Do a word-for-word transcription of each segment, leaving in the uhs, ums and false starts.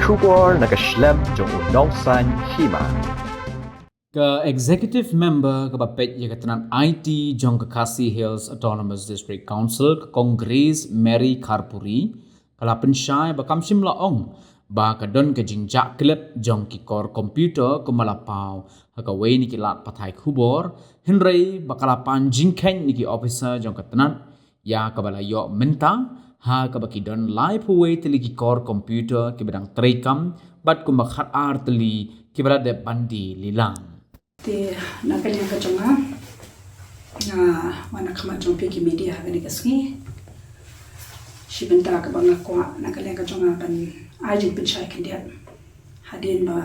Khubor na ka shlem jong u nongsaiñ hima. Ka Executive Member kaba peit ïa ka tnat I T jong ka Khasi Hills Autonomous District Council, ka Kong Grace Mary Kharpuri, ka la pynshai ba kam shym la ong ba ka don ka jingjah klep jong ki kor computer kumba la paw ha kawei na ki lad pathai khubor, hynrei ba ka la pan jingkheiñ na ki officer jong ka tnat ïa kaba la ïoh mynta, ha kaba ki don laiphew wei tylli ki kor computer kiba dang treikam bad kumba khat ar tylli kiba la dep ban die lilang. Te na ka liang ka jong nga, nga wan na khmat jong phi ki media ha kane ka sngi. Shi bynta kaba nga kwah na ka liang ka jong nga ban ai jingpynshai khyndiat hadien ba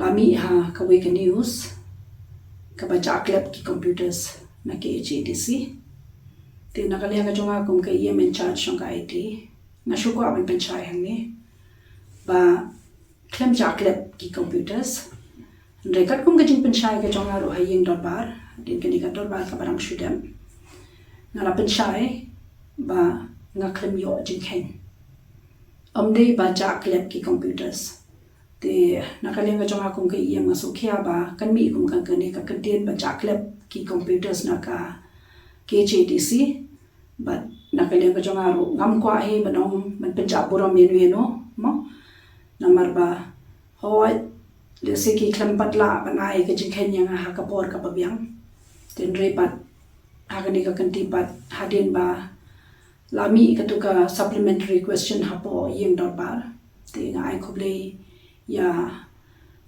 la mih ha kawei ka news kaba jah klep ki computers na K H A D C. Te na ka liang ka jong nga kum ka E M in charge jong ka I T, nga shu kwah ban pynshai hangne ba khlem jah klep ki computers. Hynrei katkum ka jingpynshai ka jong nga ruh ha ïing dorbar, hadien kane ka dorbar kaba dang shu dep, nga la pynshai ba nga khlem ïoh jingkheiñ. Ym dei ba jah klep ki computers. Te na ka liang ka jong nga kum ka E M nga sngewkhia ba kan mih kum ka kane ka kyntien ba jah klep ki computers na ka K H A D C. Bad na ka liang ka jong nga ruh ngam kwah hi ban ong ban pynjah burom ïano ïano mo. Namar ba hooid, lehse ki khlem pat lah ban ai ka jingkheiñ ïa nga ha ka por kaba biang. Te hynrei pat ha kane ka kynti pat hadien ba la mih katu ka supplementary question hapoh ïing dorbar, te nga ai khublei ïa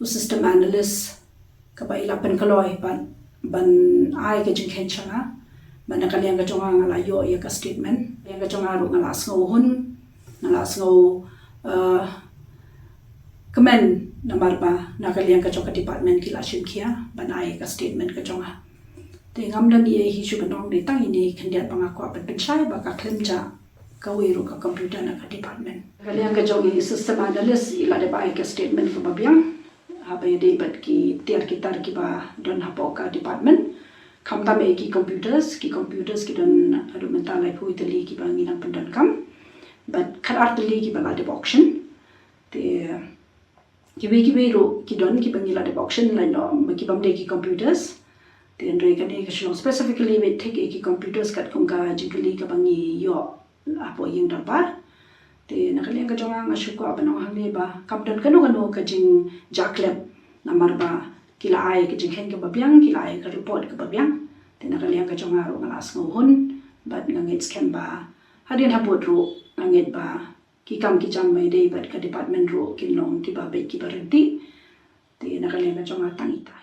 u system analyst kaba i la pynkloi pat ban ai ka jingkheiñ sha nga. Bad na ka liang ka jong nga nga la ïoh ïa ka statement. Liang ka jong nga ruh nga la sngew hun, nga la sngew eh, kmen namar ba na ka liang ka jong ka department ki la shim khia ban ai ka statement ka jong nga. Te ngam don ei ei hi shuh ban ong, dei tang ine i khyndiat ba nga kwah ban pynshai ba ka khlem jah kawei ruh ka computer na ka department. Ka liang ka jong i system analyst i la dep ai ka statement kaba biang haba ïadei bad ki tiar ki tar kiba don hapoh ka department. Khamtam ïa ki computers, ki computers ki don haduh mynta laiphew tylli kiba ngi nang pyndonkam. Bad khat ar tylli kiba la dep auction. Te kiwei kiwei ruh ki don kiba ngi la dep auction lait noh, ma ki bym dei ki computers. Te hynrei kane ka shu long specifically beit thik ïa ki computers katkum ka jingkylli kaba ngi ïoh hapoh ïing dorbar. Te na ka liang ka jong nga nga shu kwah ban ong hangne ba kam don kano kano ka jingjah klep namar ba ki la ai ka jingkheiñ kaba biang, ki la ai ka report kaba biang. Te na ka liang ka jong nga ruh nga la sngew hun bad nga ngeit skhem ba hadien habud ruh nga ngeit ba ki kam ki jam ba ïadei bad ka department ruh kin long kiba beit kiba ryntih. Te na ka liang ka jong nga tang ita.